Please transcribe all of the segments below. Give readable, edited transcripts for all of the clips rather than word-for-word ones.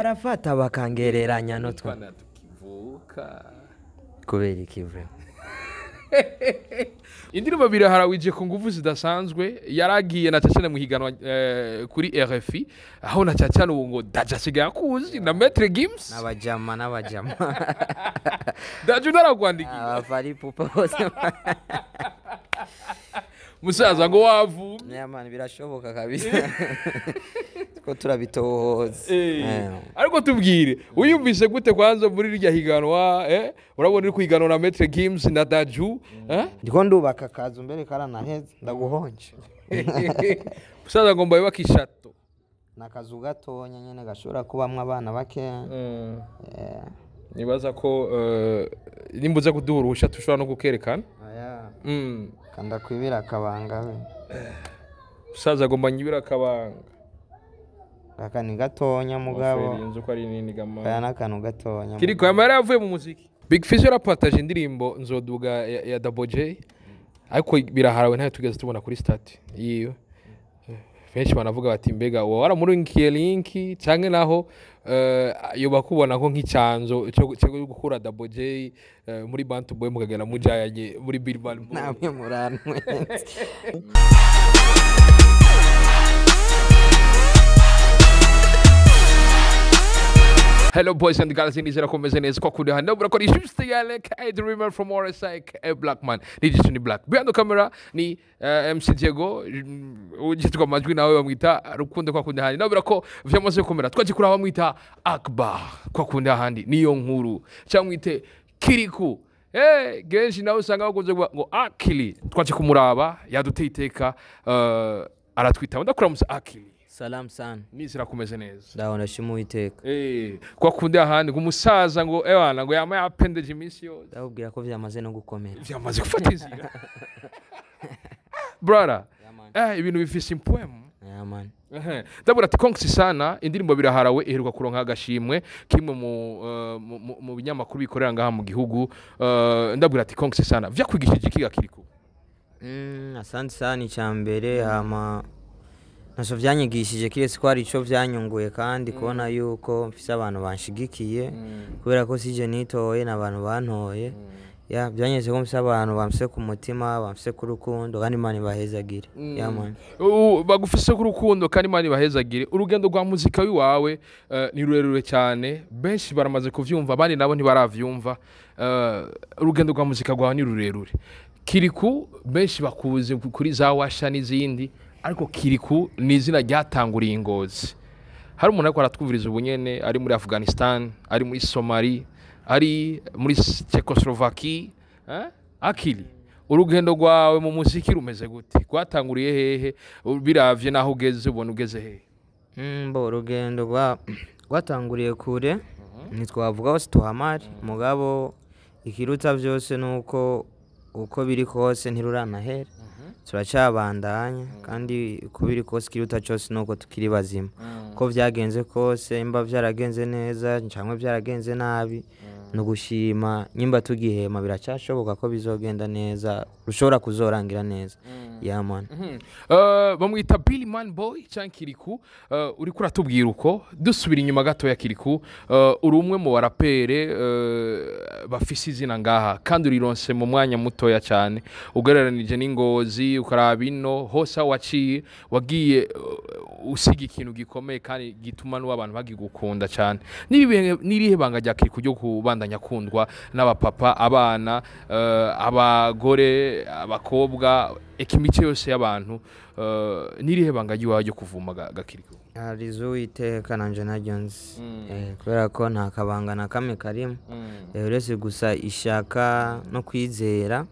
Barafata bakangereranya n'utwana Twana tukivuka. Kubera iki vraiment? Indirimbo biraharawije ku nguvu zidasanzwe yaragiye na cyane mu higanwa kuri RFI, aho na cyane ubu ngo Dadju asigaye akuzi na Maître Gims. N'abajama, n'abajama. Dadju ntarakwandikiye? Abafari pupa bose. Musaza ngo wavumye. Yeah man, birashoboka kabisa ko turabitohoza. Ariko tubwire, uyumvise gute kwanza muri rirya higanwa? Urabona uri kuhiganwa na Maître Gims na Dadju, eh? Ndiko ndubaka akazu mbere karanaheze, ndaguhonje. Musaza ngo mbaye bakishato. Ni akazu gatonya nyene gashobora kubamwo abana bakeya. Nibaza ko nimba uza kuduha uruhusha tushobora no kukerekana. Oya. Kanda kwibira akabanga we. Musaza agomba nyibira akabanga. Aka ni gatonya mugabo. Inzu ko ari nini gama. Kaya n'akantu gatonya. Kiriko yamara yavuye mu muziki. Big Fizzo yarapataje indirimbo Nzoduga ya Double J, ariko biraharawe ntayo tugeze tubona kuri stati yiwe. Benshi banavuga bati mbega uwo waramurungikiye linki canke naho yoba kubona ko nk'icanzo cyo gukura Double J muri Bantu Boy mukagenda mujayanye muri Bill Man Boy. Namwe murantwenze. Hello boys and girls, nizera ko meze neza ko kuri hano burakora juste yale a dreamer from RSI, a black man ni Jason Black. Behind the camera ni MC Diego, ugitwa amajwi nawe bamwita Rukundo kwa kundi handi. Nabura ko vyamaze komera twaje kuri bamwita Akbar kwa kundi handi niyo nkuru cyangwa mwite Kiriku. Genshi nawe usanga bakunze kuvuga ngo Akili. Twaje kumuraba yaduteye iteka, aratwita. Ndakura musa Akili. Salam sana. Nizera kumeze neza. Ndabona shima Uwiteka. Kwa kundi ahandi ngo umusaza ngo ewana ngo yama yapendeje iminsi yose. Ndakubwira ko vyamaze no gukomera. Vyamaze gufata inzira. Brother. Yeah, man. Ibintu bifise impwemu. Yeah man. Ndabura ati konksi sana indirimbo biraharawe iheruka kuronka agashimwe kimwe mu binyamakuru bikorera ngaha mu gihugu. Ndabura ati konksi sana. Vyakwigishije iki Kiriko? Asante sana icyambere hama ntaco vyanyigishije kiretse ko hari ico vyanyunguye kandi kubona yuko mfise abantu banshigikiye kubera ko sije nitoye n'abantu bantoye. Ya byanyeretse ko mfise abantu bamfise ku mutima, bamfise ku rukundo kandi Imana ibahezagire. Ya man. Bagufise ku rukundo kandi Imana ibahezagire. Urugendo rwa muzika wiwawe ni rurerure cyane, benshi baramaze kuvyumva abandi nabo ntibaravyumva. Urugendo rwa muzika rwawe ni rurerure. Kiriku benshi bakuze kuri za washa n'izindi, ariko Kiriku ni izina ryatanguriye Ingozi. Hari umuntu ariko aratwumviriza ubu nyene ari muri Afghanistan, ari muri Somalia, ari muri Czechoslovakia, Akili, urugendo rwawe mu muziki rumeze gute? Rwatanguriye hehe? Biravye naho ugeze ubona ugeze hehe? Mbo urugendo rwatanguriye kure, ntitwavuga hose tuhamare, mugabo ikiruta vyose nuko uko biri kose ntiruranahera. Turacabandanya kandi uko biri kose ikiruta cose nuko tukiri bazima. Uko vyagenze kose, imba vyaragenze neza canke vyaragenze nabi, nugushima nyimba tugihema biracashoboka ko bizogenda neza, rushobora kuzorangira neza. Yeah man. Bamwita Billy Man Boy canke Kiriku. Uriko uratubwira uko dusubira inyuma gato ya Kiriku, uri umwe mu barapere bafise izina ngaha kandi urironse mu mwanya mutoya cyane ugereranije n'Ingozi, ukaraba ino hose aho waciye wagiye usiga ikintu gikomeye kandi gituma n'abantu bagigukunda cyane. Nirihe banga rya Kiriku ryo kubandanya kundwa n'abapapa, abana, abagore, abakobwa, ekimice yose y'abantu? Nirihe banga ryiwawe ryo kuvuma Gakiriku? Hari Uwiteka nanje naryo nzi. Kubera ko nta kabanga na kamwe karimo. Uretse gusa ishaka no kwizera.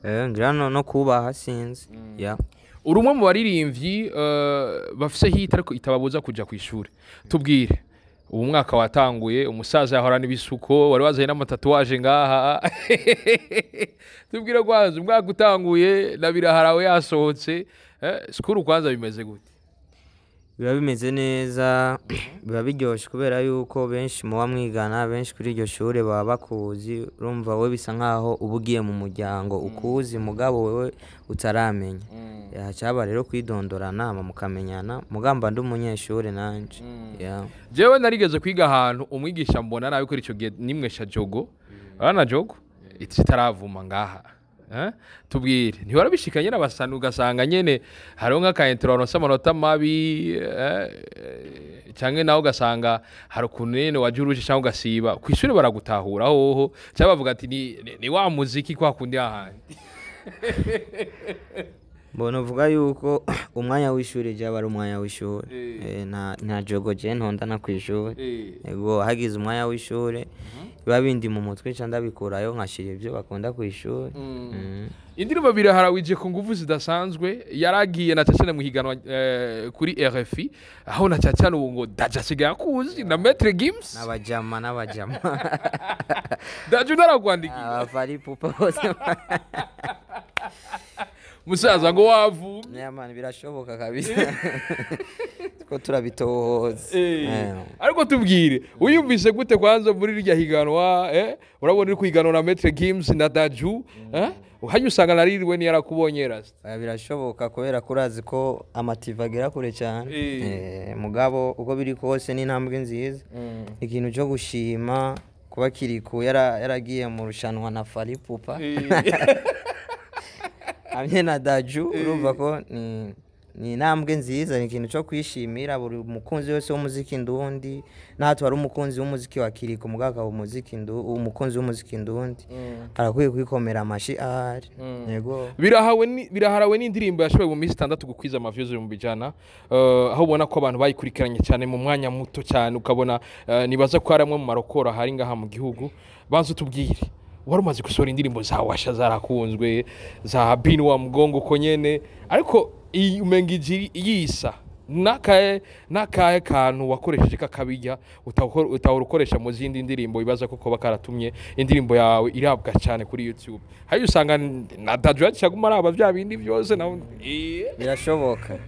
Ngira no kubaha sinzi. Yeah. Uri umwe mu baririmbyi bafise hit ariko itababuza kuja kw'ishure. Tubwire, ubu mwaka watanguye umusaza yahorana ibisuko, wari wazanye n'amatatuwaje ngaha. Tubwire kwanza umwaka utanguye na biraharawe yasohotse, skuru kwanza bimeze gute? Biba bimeze neza, biba biryoshe kubera yuko benshi muba mwigana, benshi kuri iryo shure baba bakuzi. Urumva we bisa nkaho uba ugiye mu muryango ukuzi, mugabo wewe utaramenya. Hacaba rero kwidondorana hama mukamenyana, mugamba ndi umunyeshure nanje. Yeah. Jewe narigeze kwiga ahantu umwigisha mbona nabi kuri ico gihe nimwesha jogo urabona jogo itaravuma ngaha. Eh? Tubwire, ntiwarabishika nyene abasana ugasanga nyene hariho nk'aka intro waronse amanota mabi, canke nawe ugasanga hari ukuntu nyene waje urushe canke ugasiba kw'ishure baragutahura hoho, canke bavuga ati ni wa muziki kwa kundi hahandi? Mbona uvuga yuko umwanya w'ishuri jya ari umwanya w'ishuri. Nta jogo je ntondana kw'ishuri. Ego, hagize umwanya w'ishuri biba bindi mu mutwe nca ndabikurayo nkashira ibyo bakunda kw'ishuri. Indirimbo biraharawije ku nguvu zidasanzwe yaragiye na cyane mu higanwa kuri RFI, aho na cyane ubu ngo Daja asigaye akuzi na Maître Gims. N'abajama n'abajama. Daja unarakwandikira? Abafari pupa bose. Musaza ngo wavumye. Yeah, man, birashoboka kabisa ko turabitohoza. Ariko tubwire, wiyumvise gute kwanza muri rirya higanwa? Urabona uri kwiganwa na Maître Gims na Daju, hanyuma usanga naririwe niyarakubonye rasta. Oya, birashoboka kubera ko urazi ko amativa agera kure cyane. Mugabo uko biri kose ni intambwe nziza, ikintu cyo gushima kuba Kirikou yaragiye mu rushanwa na Fally Ipupa hamwe na Daju. Urumva ko ni intambwe nziza, ni ikintu cyo kwishimira buri mukunzi wese w'umuziki ndundi, natwe ari umukunzi w'umuziki wa Kirikou mugabo akaba umukunzi w'umuziki ndundi arakwiye kwikomera amashi ahari. Yego. Biraharawe n'indirimbo yashoboye mu minsi 6 gukwiza ama views 100,000, aho ubona ko abantu bayikurikiranye cyane mu mwanya muto cyane, ukabona nibaza ko ari amwe mu marokoro ahari ngaha mu gihugu. Banza utubwire, wari umaze gusohora indirimbo za Washa zarakunzwe, za Bin wa Mgongo uko nyene, ariko iyi umenga ijiri yisa nakahe kantu wakoresheje kakabijya utahora ukoresha mu zindi ndirimbo, ibaza ko koba karatumye indirimbo yawe irabwa cyane kuri YouTube, hari usanga na Daju yacaguma araba bya bindi byose na Birashoboka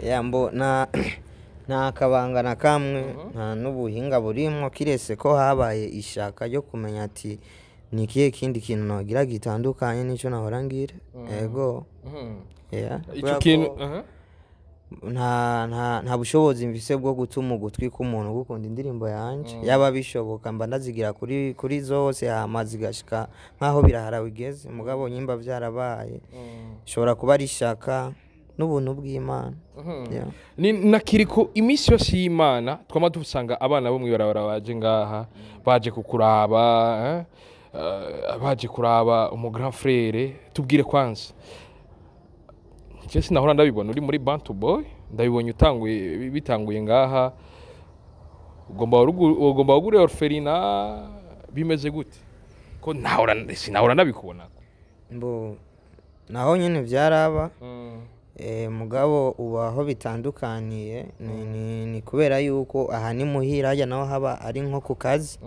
yambo na nta kabanga na kamwe, nta n'ubuhinga burimwo, kiretse ko habaye ishaka ryo kumenya ati ni ikihe kindi kintu nagira gitandukanye n'icyo nahora ngira. Ego. Yeah. Ico Kubera kintu ko nta bushobozi mfise bwo gutuma ugutwi k'umuntu gukunda indirimbo yanje. Yaba bishoboka mba ndazigira kuri zose hama zigashika nkaho biraharawe igeze, mugabo nyimba vyarabaye ishobora kuba ari ishaka n'ubuntu bw'Imana. Yeah. Ni na Kirikou iminsi yose y'Imana twama dusanga abana bo mwibarabara baje ngaha, baje kukuraba, baje kuraba umu grand frère. Tubwire kwanza, je sinahora ndabibona uri muri Bantu Boy, ndabibonye utanguye bitanguye ngaha, ugomba wugure orphelinat, bimeze gute ko nahora sinahora ndabikubona? Mbo naho nyene vyaraba. Mugabo ubu aho bitandukaniye ni kubera yuko aha ni muhira, harya naho haba ari nko ku kazi.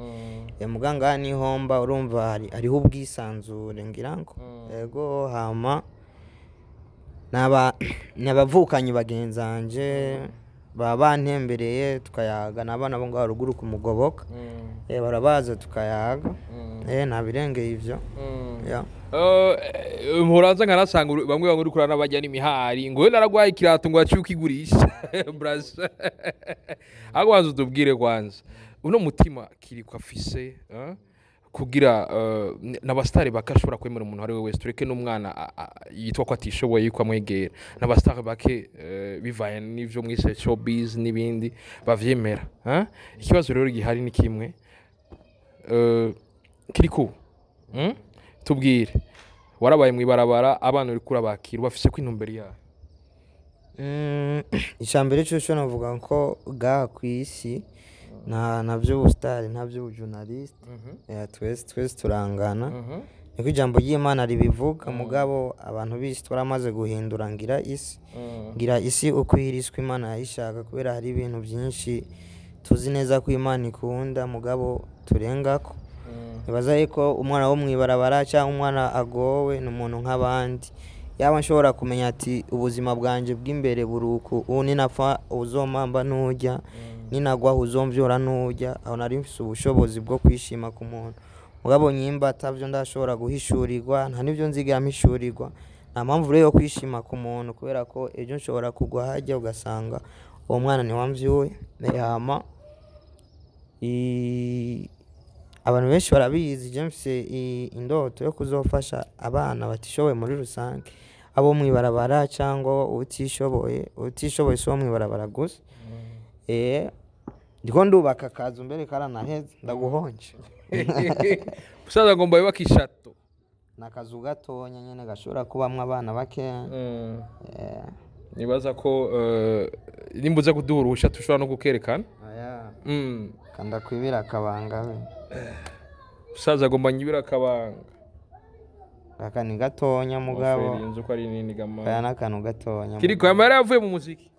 Muga ngaha niho mba, urumva hariho ubwisanzure ngira ngo. Ego, hama n'abavukanyi bagenzanje baba bantembereye tukayaga, n'abana bo ngaho ruguru ku Mugoboka. Barabaza tukayaga. Nta birengeye ivyo. Yeah. Muraza nkanasanga bamwe bamwe uriko n'abajya n'imihari ngo we naragwaye ikirato ngo waciye ukigurisha brasa. Ahubwo banza utubwire kwanza uno mutima Kirikou afise, kugira n'abastari bake ashobora kwemera umuntu ari we wese, tureke n'umwana yitwa ko atishoboye yuko amwegera, n'abastari bake bivaye n'ivyo mwise showbiz n'ibindi bavyemera. Ikibazo rero gihari ni kimwe, Kirikou, Tubwire, warabaye mw'ibarabara, abana uriko urabakira bafise ko intumbero yayo? Icambere coco novuga ko gaha kw'isi nta vy'ubusitari, nta vy'ubujournaliste. Twese turangana, niko ijambo ry'Imana ribivuga. Mugabo abantu b'isi twaramaze guhindura ngira isi uko iri siko Imana yayishaka, kubera hari ibintu byinshi tuzi neza ko Imana ikunda mugabo turengako. Nibaza yuko umwana wo mw'ibarabara cyangwa umwana agowe ni umuntu nk'abandi. Yaba nshobora kumenya ati ubuzima bwanje bw'imbere buruku, ubu ninapfa uzompamba nujya, ninagwa uzomvyura nujya, aho nari mfise ubushobozi bwo kwishima ku muntu. Mugabo nyimba atavyo ndashobora guhishurirwa, nta nivyo nzigera mpishurirwa, nta mpamvu rero yo kwishima ku muntu, kubera ko ejo nshobora kugwa hajya ugasanga uwo mwana ntiwamvyuye. Hama abantu benshi barabizi, je mfise indoto yo kuzofasha abana batishoboye muri rusange, abo mwibarabara cyangwa utishoboye. Utishoboye si uwo mwibarabara gusa. Ndiko ndubaka akazu mbere karanaheze, ndaguhonje. Musaza ngomba yubaka ishato. Ni akazu gatonya nyene gashobora kubamwo abana bakeya. Nibaza ko nimba uza kuduha uruhusha tushobora no kukerekana. Oya, kanda kwibira akabanga we. Musaza agomba nyibira akabanga. Aka ni gatonya mugabo. Oferi, inzu ko ari nini gama. Kaya n'akantu gatonya. Kiriko amara yavuye mu muziki.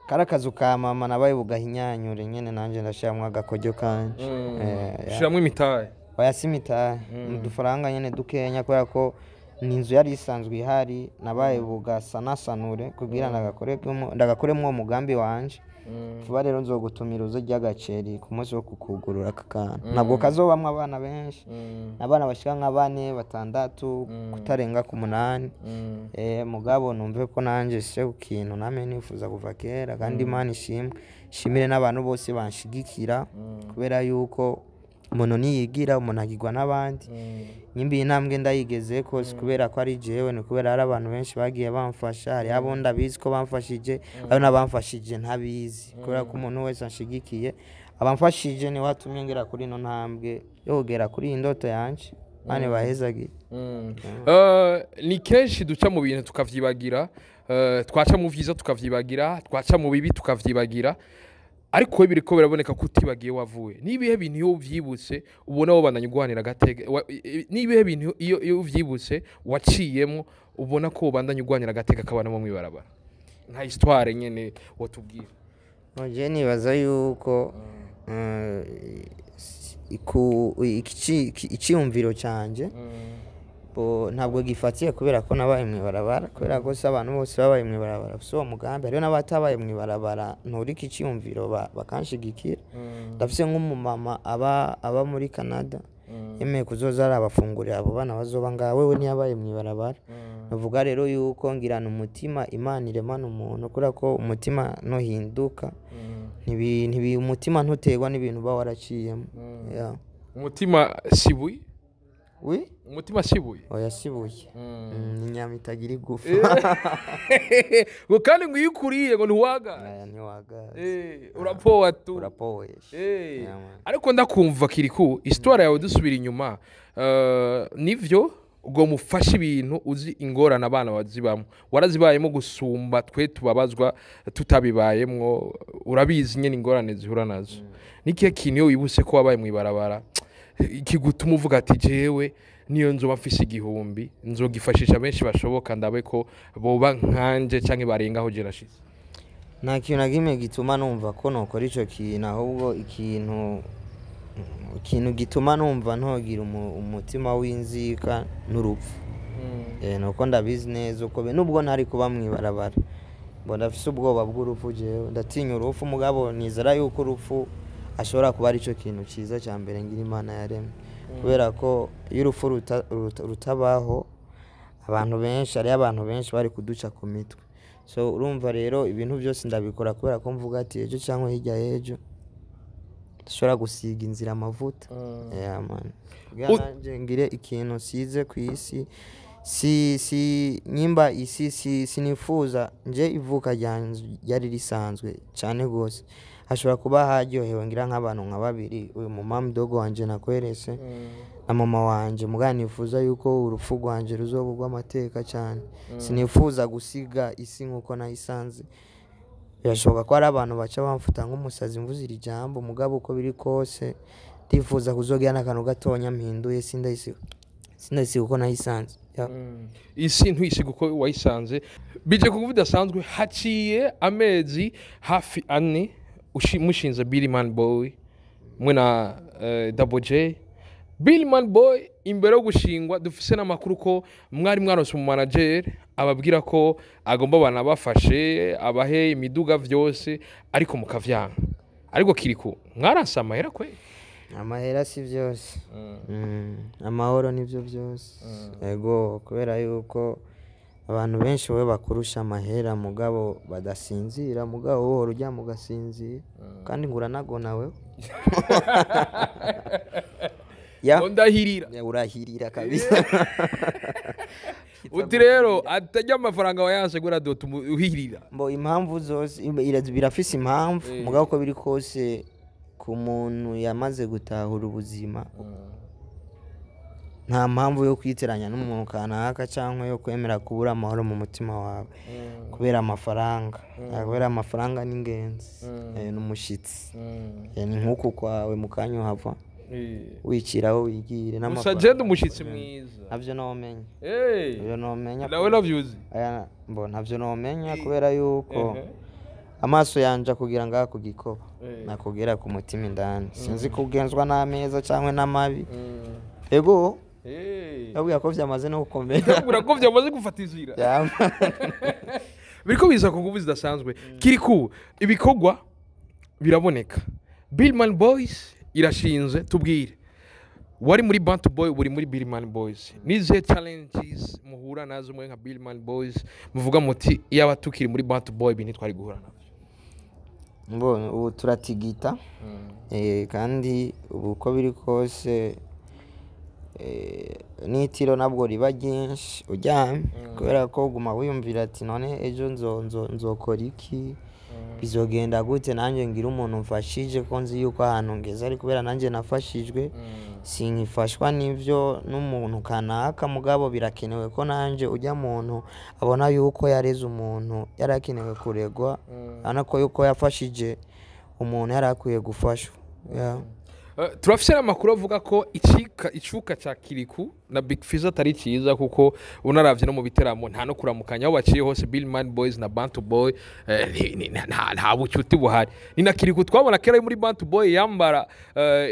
Kari akazu ka mama nabaye bugahinyanyure nyene, nanje ndashiramwo agakoryo kanje. Ya. Shiramwo imitahe. Oya, si imitahe, udufaranga nyene dukenya, kubera ko ni inzu yari isanzwe ihari, nabaye bugasanasanure kugira ndagakoremwo uwo mugambi wanje. Vuba rero nzogutumira uze urye agaceri ku munsi wo kukugurura aka kantu. Ntabwo kazobamwo abana benshi, abana bashika nka 4, 6, kutarenga ku 8. Mugabo numve ko nanje se ku kintu namwe nifuza kuva kera, kandi Imana ishimwe, shimire n'abantu bose banshigikira, kubera yuko umuntu niyigira, umuntu agirwa n'abandi. Nyimbi iyi ntambwe ndayigezeko si kubera ko ari jewe, ni kubera hari abantu benshi bagiye bamfasha. Hari abo ndabizi ko bamfashije, hari n'abamfashije ntabizi, kubera ko umuntu wese anshigikiye abamfashije niwe watumye ngera kuri ino ntambwe yo kugera kuri iyi ndoto yanje. Mane bahezagire. Ni kenshi duca mu bintu tukavyibagira, twaca mu vyiza tukavyibagira, twaca mu bibi tukavyibagira, ariko we biriko biraboneka ko utibagiye wavuye. Nibihe bintu iyo uvyibutse ubona wobandanya ugwanira agateka? Nibihe bintu iyo uvyibutse waciyemo ubona ko wobandanya ugwanira agateka k'abana bo mw'ibarabara? Nka histoire nyene wotubwira. Nje nibaza yuko iciyumviro canje bo ntabwo gifatiye kubera ko nabaye mw'ibarabara, kubera ko si abantu bose babaye mw'ibarabara bafise uwo mugambi. Hariho n'abatabaye mw'ibarabara nturika iciyumviro bakanshigikira. Ndafise nk'umumama aba muri Canada, yemeye kuzoza arabafungurira abo bana bazoba ngaha, wewe ntiyabaye mw'ibarabara. Navuga rero yuko ngirana umutima Imana iremana umuntu, kubera ko umutima ntuhinduka, umutima ntuterwa n'ibintu uba waraciyemo. Yeah. Umutima sibuye? Oui? Umutima sibuye? Oya, sibuye. Ni inyama itagira igufa. Ngo kandi ngo iyo ukuriye ngo ntiwaga. Aya ntiwagaza. Urapowa tu. Urapowesha. Yeah, man. Ariko ndakumva Kirikou, histoire yawe dusubira inyuma, nivyo ubwo mufashe ibintu uzi ingorane abana bazibamo, warazibayemo gusumba twe tubabazwa tutabibayemwo, urabizi nyene ingorane zihura nazo. Nikihe kintu iyo wibutse ko wabaye mw'ibarabara kigutuma uvuga ati jewe niyo nzoba mfise 1000 nzogifashisha benshi bashoboka, ndabe ko boba nkanje canke barengaho je nashize? Nta kintu na kimwe gituma numva ko nokora ico kintu, ahubwo ikintu gituma numva ntogira umutima w'inzika n'urupfu. Nuko ndabizi neza uko nubwo ntari kuba mw'ibarabara, mbona ndafise ubwoba bw'urupfu, jewe ndatinya urupfu, mugabo nizera yuko urupfu ashobora kuba arico kintu ciza ca mbere ngira Imana yaremye, kubera ko iyo urupfu rutabaho abantu benshi, hariho abantu benshi bari kuduca ku mitwe. So urumva rero ibintu byose ndabikora kubera ko mvuga ati ejo cyangwa hirya y'ejo ndashobora gusiga inzira amavuta. Yeah, man. Kugira nanje ngire ikintu nsize ku isi, si nyimba isi si sinifuza nje ivuka ryanje ryari risanzwe cyane gose, hashobora kuba haryohewe ngira nk'abantu nka babiri, uyu mama mdogo wanje nakwerese na mama wanje, mugabo nifuza yuko urupfu rwanje ruzoba urw'amateka cyane. Sinifuza gusiga isi nkuko nayisanze. Birashoboka ko hari abantu baca bamfuta nk'umusazi mvuze iri jambo, mugabo uko biri kose ndifuza kuzogira n'akantu gatonya mpinduye, sindayisiga uko nayisanze. Yeah. Isi ntuyisiga uko wayisanze bije kuba bidasanzwe. Haciye amezi hafi 4 mushinze Billy Man Boy mwe na Double J. Billman Boy imbere yo gushingwa dufise n'amakuru ko mwari mwaronse umu manager ababwira ko agomba banabafashe abahe imiduga vyose, ariko mukavyanga. Ariko Kirikou, mwaranse amahera kwe? Amahera si byose. Amahoro nibyo byose. Ego, kubera yuko abantu benshi we bakurusha amahera mugabo badasinzira, mugabo wowe uryama ugasinzira kandi ngo uranagona wewe. Ya. Ngo ndahirira. Ya, urahirira kabisa. Uti rero atajya amafaranga wayanse gura dot uhirira. Mbo impamvu zose birafise impamvu, mugabo uko biri kose ku muntu yamaze gutahura ubuzima, nta mpamvu yo kwiteranya n'umuntu kanaka cyangwa yo kwemera kubura amahoro mu mutima wawe kubera amafaranga. Kubera amafaranga ni ingenzi. N'umushitsi. Ni nk'uku kwawe mu kanya uhava wiciraho wigire Gusa n'amafaranga. Jenda umushitsi mwiza. Ntabyo nomenya. Ntabyo nomenya. Nawe navyuzi. Aya, mbo ntabyo nomenya kubera yuko amaso yanje kugira ngaha ku gikoba nakugera ku mutima indani, sinzi kugenzwa n'ameza cyangwa n'amabi. Ego. Ndabwira ko vyamaze no gukomera. Ndabwira ko vyamaze gufata inzira. Yama. Biriko biza ku nguvu zidasanzwe. Kirikou, ibikorwa biraboneka, Billman Boys irashinze. Tubwire, wari muri Bantu Boy, uri muri Billman Boys, nizihe challenges muhura nazo mwe nka Billman Boys, muvuga muti iyaba tukiri muri Bantu Boy ibi ntitwari guhura navyo? Mbonye ubu turatigita. Kandi ubu uko biri kose, n'itiro nabwo riba ryinshi uryamye, kubera ko uguma wiyumvira ati none ejo nzokora iki, bizogenda gute, nanjye ngira umuntu mfashije, ko nzi yuko ahantu ngeze ari kubera nanjye nafashijwe, sinkifashwa n'ivyo n'umuntu kanaka, mugabo birakenewe ko nanjye ujya muntu abona yuko yareze umuntu yarakenewe kuregwa, abona ko yuko yafashije umuntu yari akwiye gufashwa. Yeah. Turafise n'amakuru avuga ko icuka ca Kirikou na Big Fizzo atari ciza, kuko unaravye no mu biteramo nta no kuramukanya, aho baciye hose Billman Boys na Bantu Boy nta bucuti buhari. Ni na Kirikou twabona kera ari muri Bantu Boy yambara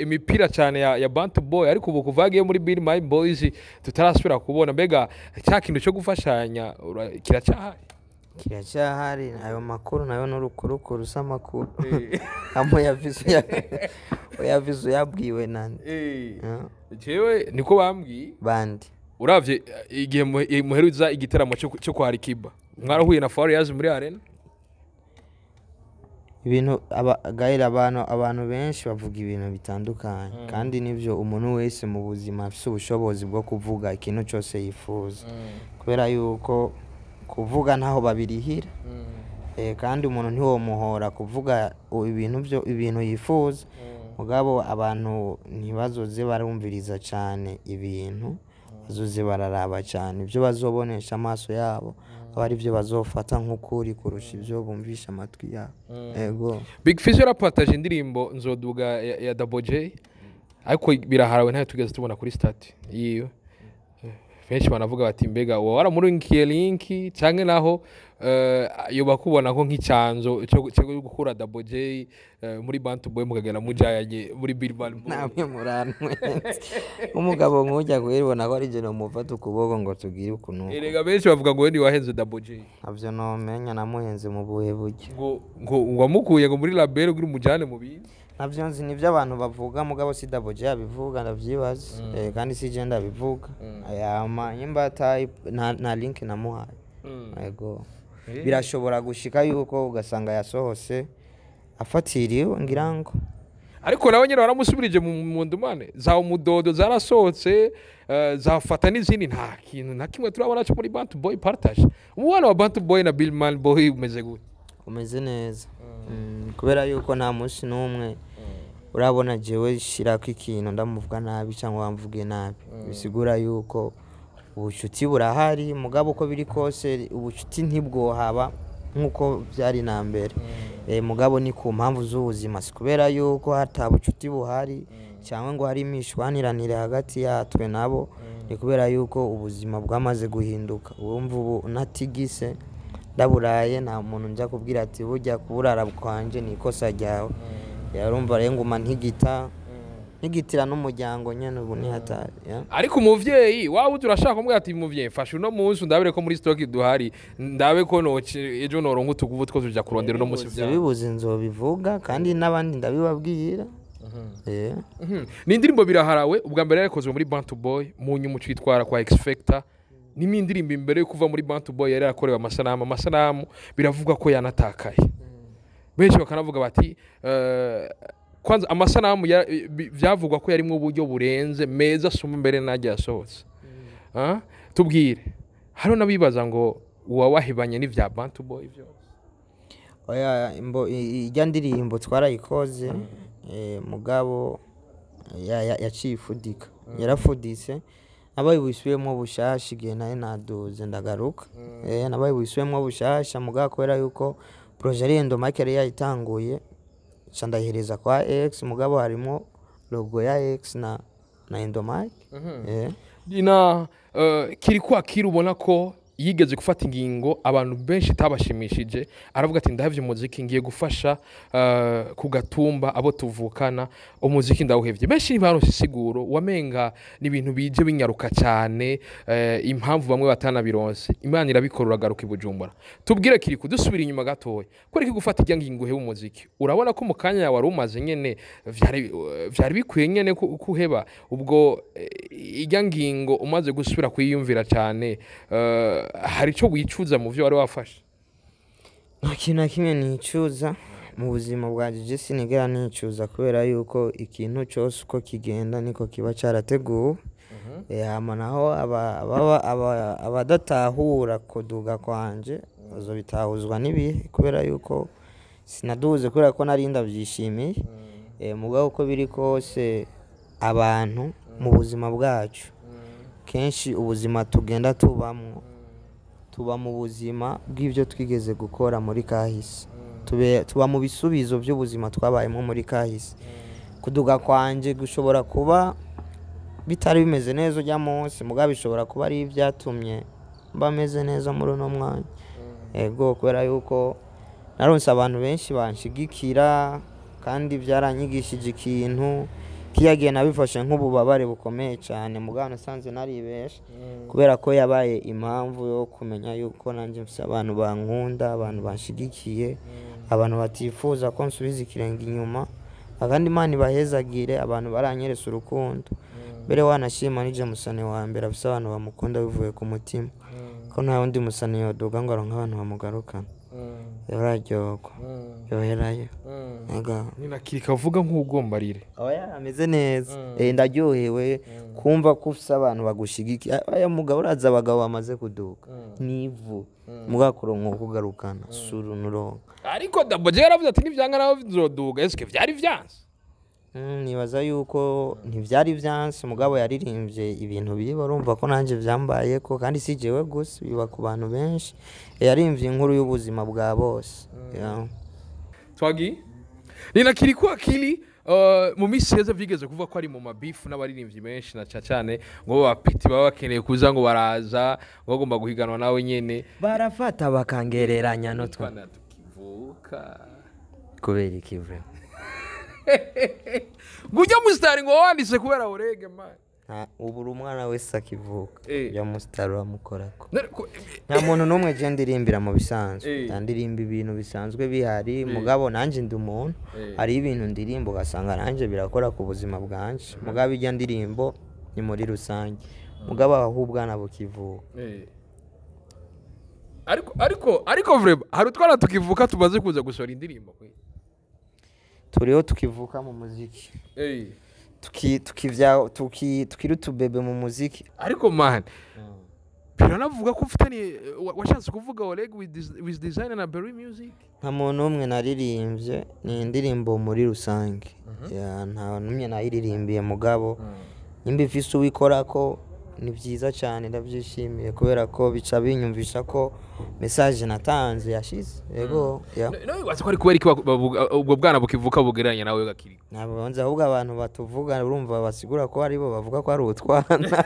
imipira cyane ya Bantu Boy, ariko ubu kuva agiye muri Billman Boys tutarasubira kubona. Mbega cya kintu cyo gufashanya kiracyahari? Kiracyahari. Ayo makuru nayo n'urukurukuru si amakuru amwe yavize uyabwiwe nande? Jewe niko bambwiye. Bandi? Uravye igihe muheruza igiteramo cyo kwa Alikiba, mwarahuye na Farious muri arena. Ibintu aba gahera abantu benshi bavuga ibintu bitandukanye, kandi nivyo, umuntu wese mu buzima afise ubushobozi bwo kuvuga ikintu cyose yifuza, kubera yuko kuvuga ntaho babirihira. Kandi umuntu ntiwomuhora kuvuga ibintu byo ibintu yifuza, mugabo abantu ntibazoze barumviriza cyane ibintu, bazoze bararaba cyane ibyo bazobonesha amaso yabo, aba ari byo bazofata nk'ukuri kurusha ibyo bumvisha amatwi yabo. Ego. Big Fizzo yarapataje indirimbo Nzoduga ya Double J, ariko biraharawe ntayo tugeze tubona kuri statut yiwe. Benshi banavuga bati mbega uba waramurungikiye link, canke naho yoba kubona ko nk'icyanzo cyo gukura Double J muri Bantu Boy mukagera mujayanye muri Bill Boy? Namwe murantwenze. Umugabo nk'ujya kuyibona ko ari jye nomufata ukuboko ngo tugire ukuntu. Erega benshi bavuga ngo we ntiwahenze Double J. Ntabyo nomenya, namuhenze mu buhe buryo? Ngo wamukuye ngo muri label kugira umujane mu bindi. Ntabyo nzi, nibyo abantu bavuga, mugabo si Double J yabivuga ndavyibaza. Kandi si je ndabivuga. Ayama nyimba nta link namuhaye. Yego, birashobora gushika yuko ugasanga yasohose afatiriwe ngira ngo. Ariko nawe nyine waramusubirije mu ndumane za umudodo zarasohotse, zafata n'izindi, nta kintu na kimwe turabona cyo muri Bantu Boy partage. Umubano wa Bantu Boy na Billman Boy umeze gute? Umeze neza. Kubera yuko nta munsi n'umwe urabona jewe shirako ikintu ndamuvuga nabi cyangwa wamvuge nabi, bisigura yuko ubucuti burahari. Mugabo uko biri kose ubucuti ntibwohaba nk'uko byari na mbere. Mugabo ni ku mpamvu z'ubuzima, si kubera yuko hata bucuti buhari cyangwa ngo hari imishwaniranire hagati yatwe nabo, ni kubera yuko ubuzima bwamaze guhinduka. Urumva ubu natigise ndaburaye, nta muntu njya kubwira ati burya kuburara kwanje ni ikosa ryawe. Yarumva rero nguma ntigita. Nigitira n'umuryango nyene ubu ni hatari, yeah. Ariko umuvyeyi waba uzi, urashaka kumubwira ati: "Muvyeyi, mfasha uno munsi ndabire ko muri stock duhari, ndabe ko noce ejo noronka utuguvu two tuja kurondera uno munsi." Bibuze bibuze nzobivuga, kandi n'abandi ndabibabwira. Ni indirimbo Biraharawe ubwa mbere yakozwe muri Bantu Boy, mu nyuma ucitwara kwa X Factor. Ni indirimbo imbere yo kuva muri Bantu Boy yari yarakorewe amasanamu, biravugwa ko yanatakaye. Benshi bakanavuga bati kwanza amasanamu vyavugwa ko yarimwo uburyo burenze, meza asumba mbere n'ajya yasohotse. Ah? Tubwire, hariho n'abibaza ngo uwa wahibanye n'ivya Bantu Boy vyose. Oya, ijya ndirimbo twarayikoze, mugabo yaciye ifudika, yarafuditse. Nabaye busubiyemo bushasha igihe nayo naduze ndagaruka. Nabaye busubiyemo bushasha, mugabo kubera yuko projet ari Endo Mike yari yayitanguye, nca ndayihereza kwa X, mugabo harimo logo ya X na Endo Mike. Na kiri kwa kiri ubona ko yigeze gufata ingingo abantu benshi itabashimishije, aravuga ati: "Ndahevye umuziki, ngiye gufasha ku gatumba abo tuvukana, umuziki ndawuhevye." Benshi ntibaronse isiguro, wamenga ni ibintu bije binyaruka cyane, impamvu bamwe batanabironse. Imana irabikora, uragaruka i Bujumbura. Tubwire Kiriku, dusubira inyuma gatoya, kubera iki gufata irya ngingo uheba umuziki? Urabona ko mu kanya wari umaze nyene vyari bikwiye nyene kuheba ubwo irya ngingo? Umaze gusubira kuyiyumvira cyane, hari ico wicuza mu vyo wari wafashe? Nta kintu na kimwe nicuza mu buzima bwanjye. Je sinigera nicuza, kubera yuko ikintu cyose uko kigenda niko kiba cyarateguwe. Hama naho abadatahura kuduga kwanje bazobitahuzwa n'ibihe, kubera yuko sinaduze kubera ko nari ndabyishimiye. Mugabo uko biri kose, abantu mu buzima bwacu, kenshi ubuzima tugenda tubamwo, tuba mu buzima bw'ibyo twigeze gukora muri kahise. Tuba mu bisubizo by'ubuzima twabayemo muri kahise. Kuduga kwanje gushobora kuba bitari bimeze neza ujya munsi, mugabo bishobora kuba ari ibyatumye mba meze neza muri uno mwanya. Ego, kubera yuko naronse abantu benshi banshigikira, kandi byaranyigishije ikintu. Kiya gihe nabifashe nk'ububabare bukomeye cyane, mugabo nasanze naribeshe, kubera ko yabaye impamvu yo kumenya yuko nanjye mfise abantu bankunda, abantu banshigikiye, abantu batifuza ko nsubiza ikirenge inyuma. Akandi Imana ibahezagire, abantu baranyeretse urukundo. Mbere wanashima nije musani wa mbere afise abantu bamukunda bivuye ku mutima, ko nta wundi musani yoduga ngo aronke abantu bamugarukana. Yoraryoherwa yoherayo. Ego. Ni na Kirika avuga nk'ugombarire. Oya, ameze neza. Ndaryohewe kumva ko ufise abantu bagushigikiye. Aya mugabo, uraza abagabo bamaze kuduka nivu, mugabo kuronka kugarukana suru nuronka. Ariko Double J yaravuze ati: "Nivyanga nawe nzoduga." Eske vyari vyanse? Nibaza yuko ntivyari vyanse, mugabo yaririmbye ibintu biba, urumva ko nanjye vyambayeko, kandi si jewe gusa, biba ku bantu benshi. Yaririmbye inkuru y'ubuzima bwa bose. Yeah. Twagi ni na Kiriku Akili. Mu minsi heza vyigeze kuvuga ko ari mu mabifu n'abaririmbyi benshi, na cyane cyane ngo bapiti baba bakeneye kuza, ngo baraza ngo bagomba guhiganwa nawe nyene. Barafata bakangereranya n'utwo Twana tukivuka. Kubera iki vrai? Ngo ujya musitari ngo wanditse kubera urege man. Ubu uri umwana wese akivuka ya musitari uramukorako. None Nta muntu n'umwe je ndirimbira mu bisanzwe. Ndirimba ibintu bisanzwe bihari, mugabo nanje ndi umuntu. Hari ibintu ndirimba ugasanga nanje birakora ku buzima bwanje, mugabo ijya ndirimbo ni muri rusange, mugabo aho ubwana bukivuka. Ariko vraiment hari utwana tukivuka tumaze kuza gusohora indirimbo kwe. Turiho tukivuka mu muziki. Tukivya tukiri utubebe mu muziki. Ariko man, biranavuga ko ufitanye washatse kuvuga Oleg with designer na Berry Music. Nta muntu n'umwe naririmbye, ni indirimbo muri rusange. Ya, nta n'umwe nayiririmbiye, mugabo nimba ifise uwikorako Ni byiza cyane, ndabyishimiye kubera ko bica binyumvisha ko message natanze yashize. Yego, yeah. Nawe wazi ko ari kubera iki ubwo bwana bukivuka bugereranya nawe gakiri? Ntabwo nzi, ahubwo abantu batuvuga urumva basigura ko aribo bavuga ko ari utwana,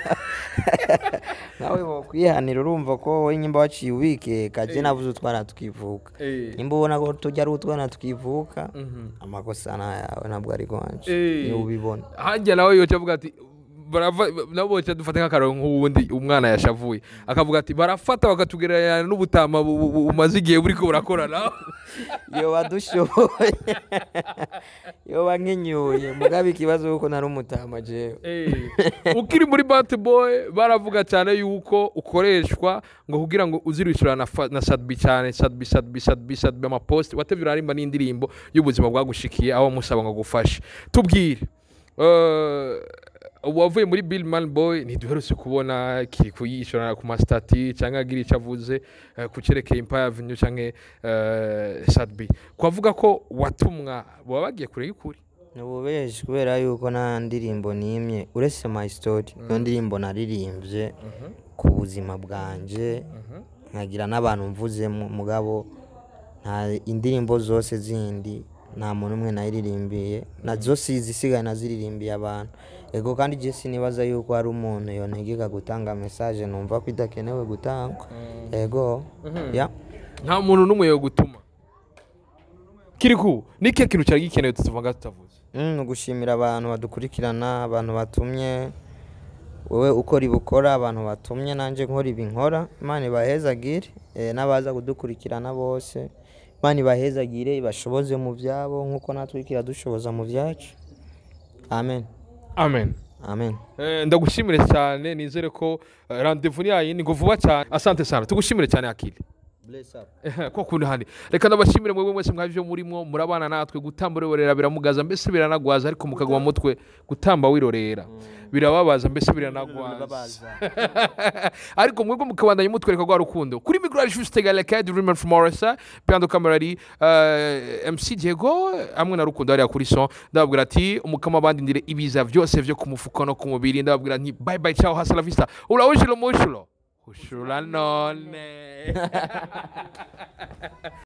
nawe bokwihanira. Urumva ko wowe nyimba waciye ubikeka, je navuze utwana tukivuka. Nimba ubona ko tujya ari utwana tukivuka, amakosa ni ayawe, ntabwo ari gwanje. Niwe ubibona. Hajya nawe yoca avuga ati barava nabo boca dufate nk'akararo nk'uwundi umwana yashavuye akavuga ati barafata bakatugereranya n'ubutama bumaze igihe buriko burakorana. Yoba dushoboye, yoba nkinyuye, mugabe ikibazo kuko nari umutama jewe. Ukiri muri Bad Boy baravuga cyane yuko ukoreshwa ngo kugira ngo uzirishura na Sadbi cyane, Sadbi, Sadbi, Sadbi, Sadbi, amapost watevye urarimba n'indirimbo y'ubuzima bwagushikiye aho musaba ngo agufashe. Tubwire, wavuye muri Bill Man Boy, ntiduherutse kubona kiri kuyishura ku mastati cyangwa agira icyo avuze ku cerekeye Empire Avenue cyangwa Sadbi, kwavuga ko watumwa baba bagiye kure y'ukuri. Ni ububeshi kubera yuko nta ndirimbo n'imwe uretse My Story, iyo ndirimbo naririmbye ku buzima bwanje nkagira n'abantu mvuzemo, mugabo nta indirimbo zose zindi nta muntu umwe nayiririmbiye, nazo si izisigaye naziririmbiye abantu. Ego, kandi je sinibaza yuko hari umuntu yontegeka gutanga message numva ko idakenewe gutangwa. Ego, ya. Nta muntu n'umwe yo gutuma. Kiriku, ni ikihe kintu cyari gikenewe tuvuga tutavuze? Ugushimira abantu badukurikirana, abantu batumye wowe ukora ibukora, abantu batumye nanjye nkora ibi nkora. Imana ibahezagire, n'abaza kudukurikirana bose Imana ibahezagire, ibashoboze mu byabo nk'uko natwe iriko iradushoboza mu byacu. Amen. Amen. Amen. Ndagushimire cyane, nizere ko rendez-vous ni yayindi ngo vuba cyane. Asante sana, tugushimire cyane Akili. Bless up. Ko kundi handi reka ndabashimire mwebwe mwese mwabyo murimo murabana natwe. Gutamba urorera biramugaza, mbese biranagwaza, ariko mukaguma mutwe. Gutamba wirorera birababaza, mbese biranagwaza, ariko mwebwe mukabandanya mutwereka rwa rukundo. Kuri micro juste Galeka Dreamer from Morisa, behind camera ari MC Diego hamwe na Rukundo hariya kuri son. Ndababwira ati umukama bandindire ibiza byose vyo ku mufuko no ku mubiri. Ndababwira nti bye bye, ciao, hasta la vista, ula ushilo mushilo ushula none.